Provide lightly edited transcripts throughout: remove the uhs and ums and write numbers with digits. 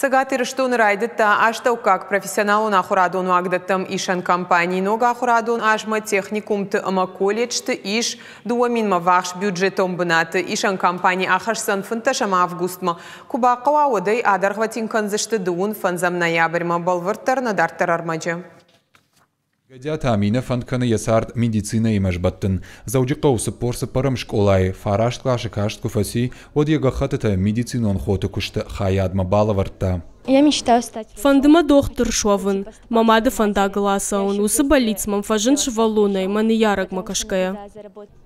Цӕгат Ирыстоны райдыдта астӕуккаг профессионалон ахуырадон уагдӕттӕм исӕн кампани. Ног ахуырадон азмӕ техникумты ӕмӕ колледжты ис 2000-мӕ ввахс бюджетон бынаты. Исӕн кампани ахӕсдзӕн 15 августмӕ. Куы бахъӕуа, уӕд ӕй адӕргъвӕтин кӕндзысты 25 ноябрьмӕ. Бӕлвырддӕр нӕ дарддӕр ӕрмӕджы. Гӕдиаты Аминӕ фӕнд кӕны йӕ цард медицинӕимӕ сбӕттын. Дзӕуджыхъӕуы 44-ӕм скъолайы фараст къласы каст куы фӕци, уӕд йӕ гӕххӕттытӕ медицинон хоты куысты хайадмӕ балӕвӕрдта. Я мечтаю стать. Фӕнды мӕ дохтыр суӕвын, мӕ мады фӕндагыл ацӕуын. Уыцы бӕллиц мӕм фӕзынд сывӕллонӕй, мӕ ныййарӕгмӕ кӕсгӕйӕ.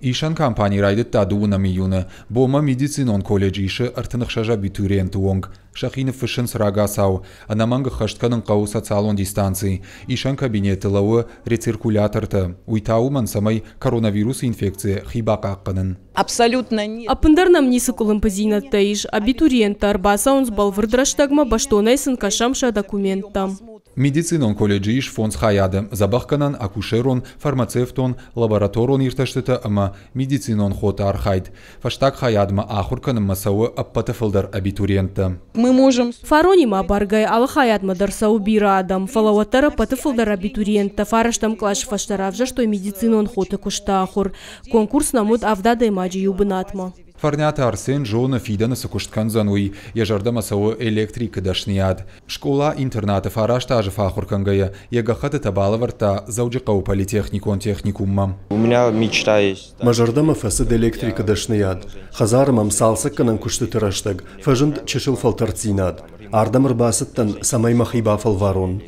Исӕн кампани райдыдта дыууынӕм июны. Бонмӕ медицинон колледж исы 36 абитуриенты онг. Сӕхи ныффыссынц рагацау. Ӕнӕмӕнг ӕххӕст кӕнын хъӕуы социалон дистанци. Исӕн кабинеты лӕууы рециркулятортӕ. Уый та уымӕн, цӕмӕй коронавирусы инфекцийӕ хи бахъахъхъӕнын. Абсолютно нет. Ӕппындӕр нӕм ницы къуылымпыдзинӕдтӕ ис. Абитуриенттӕ ӕрбацӕуынц бӕлвырд рӕстӕгмӕ, бӕстонӕй сын кӕсӕм сӕ документтӕм. Медицинон колледжы ис фондз хайады: дзӕбӕхгӕнӕн, акушерон, фармацевтон, лабораторон иртӕстытӕ ӕмӕ медицинон хоты архайд. Фӕстаг хайадмӕ ахуыр кӕнынмӕ цӕуы ӕппӕты фылдӕр абитуриенттӕ. Мы можем Фаронимӕ абаргӕйӕ алы хайадмӕ дӕр цӕуы бирӕ адӕм, фӕлӕ уӕддӕр ӕппӕты фылдӕр абитуриенттӕ фарӕстӕм къласы фӕстӕ равзӕрстой медицинон хоты куысты ахуыр. Конкурс нӕм уыд авд адӕймаджы иу бынатмӕ. Фӕрниаты Арсен зоны, фидӕны цы куыст кӕндзӕн, уый. Йӕ зӕрдӕмӕ цӕуы электрикы дӕсныйад. Скъола-интернаты фараст азы фӕахуыр кӕнгӕйӕ, йӕ гӕххӕттытӕ балӕвӕрдта Дзӕуджыхъӕуы политехникон техникуммӕ. У меня мечта есть. Мӕ зӕрдӕмӕ фӕцыд электрикы дӕсныйад. Хӕдзары мӕм цалцӕггӕнӕн куыстыты рӕстӕг фӕзынд чысыл фӕлтӕрддзинад. Ардӕм ӕрбацыдтӕн, цӕмӕй мӕхи бафӕлварон.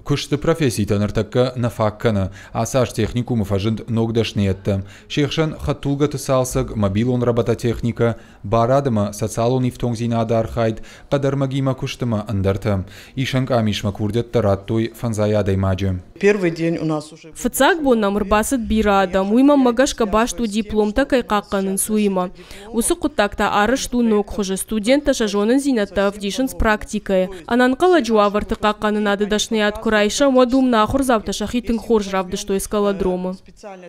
Куысты професситӕ ныртӕккӕ нӕ фаг кӕны. Ацы аз техникумы фӕзынд ног дӕсныйӕдтӕ. Се хсӕн хӕдтулгӕты цалцӕг, мобилон робототехникӕ, барад ӕмӕ социалон ифтонгдзинады архайд, хъӕдӕрмӕгимӕ куыст ӕмӕ ӕндӕртӕ. Исӕн къамисмӕ курдиӕттӕ радтой фӕндзай адӕймаджы. Первый день у нас уже. Фыццаг бон нӕм ӕрбацыд бирӕ адӕм. Уый мӕнмӕ гӕсгӕ баст у дипломтӕ кӕй хъахъхъӕнынц, уыимӕ. Уыцы хъуыддаг та арӕзт у ног хуызы. Студенттӕ сӕ зонындзинӕдтӕ ӕвдисынц практикӕйы. Ӕнӕнхъӕлӕджы уавӕрты хъахъхъӕнынады дӕсныйад куы райсӕм, уӕд уым нӕ ахуырдзаутӕ сӕхи тынг хорз равдыстой скалодромы.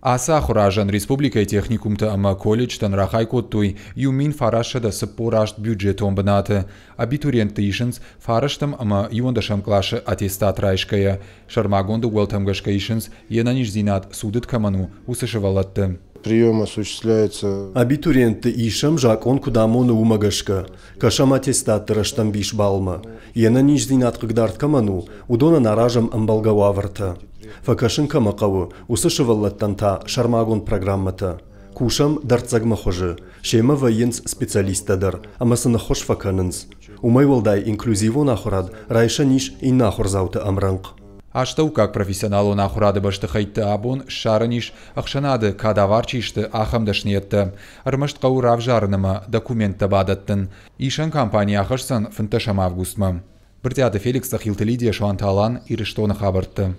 Ацы ахуыразӕн республикӕйы техникумтӕ ӕмӕ колледжтӕн рахай кодтой 1948 бюджетон бынаты. Абитуриентты исынц фарӕстӕм ӕмӕ иуӕндӕсӕм къласы аттестат райсгӕйӕ. Сӕрмагонд ӕууӕлтӕм гӕсгӕ исынц, йе нӕниздзинад цудыд кӕмӕн у, уыцы сывӕллӕтты. Прием осуществляется Абитуриентты исӕм, закъон куыд амоны, уымӕ гӕсгӕ. Кӕсӕм аттестатты рӕстӕмбис балмӕ. Йе нӕниздзинад хъыгдард кӕмӕн у, уыдонӕн аразӕм ӕмбӕлгӕ уавӕртӕ. Фӕкӕсын кӕмӕ хъӕуы, уыцы сывӕллӕттӕн та сӕрмагонд программӕтӕ. Кусӕм дӕрддзӕгмӕ хуызы, семӕ вӕййынц специалисттӕ дӕр ӕмӕ сын ӕххуыс фӕкӕнынц. Уымӕй уӕлдай инклюзивон ахуырад райсӕн ис иннӕ ахуырдзауты ӕмрӕнхъ. Астӕуккаг профессионалон ахуырады бӕстыхӕйтты абон ссарӕн ис, ӕхсӕнады кадавар чи сты, ахӕм дӕсныйӕдтӕ. Ӕрмӕст хъӕуы равзарын ӕмӕ документтӕ бадӕттын. Исӕн кампани ахӕсдзӕн 15 августмӕ. Брытъиаты Феликс, Цъӕхилты Лидия, Суанты Алан, Ирыстоны хабӕрттӕ.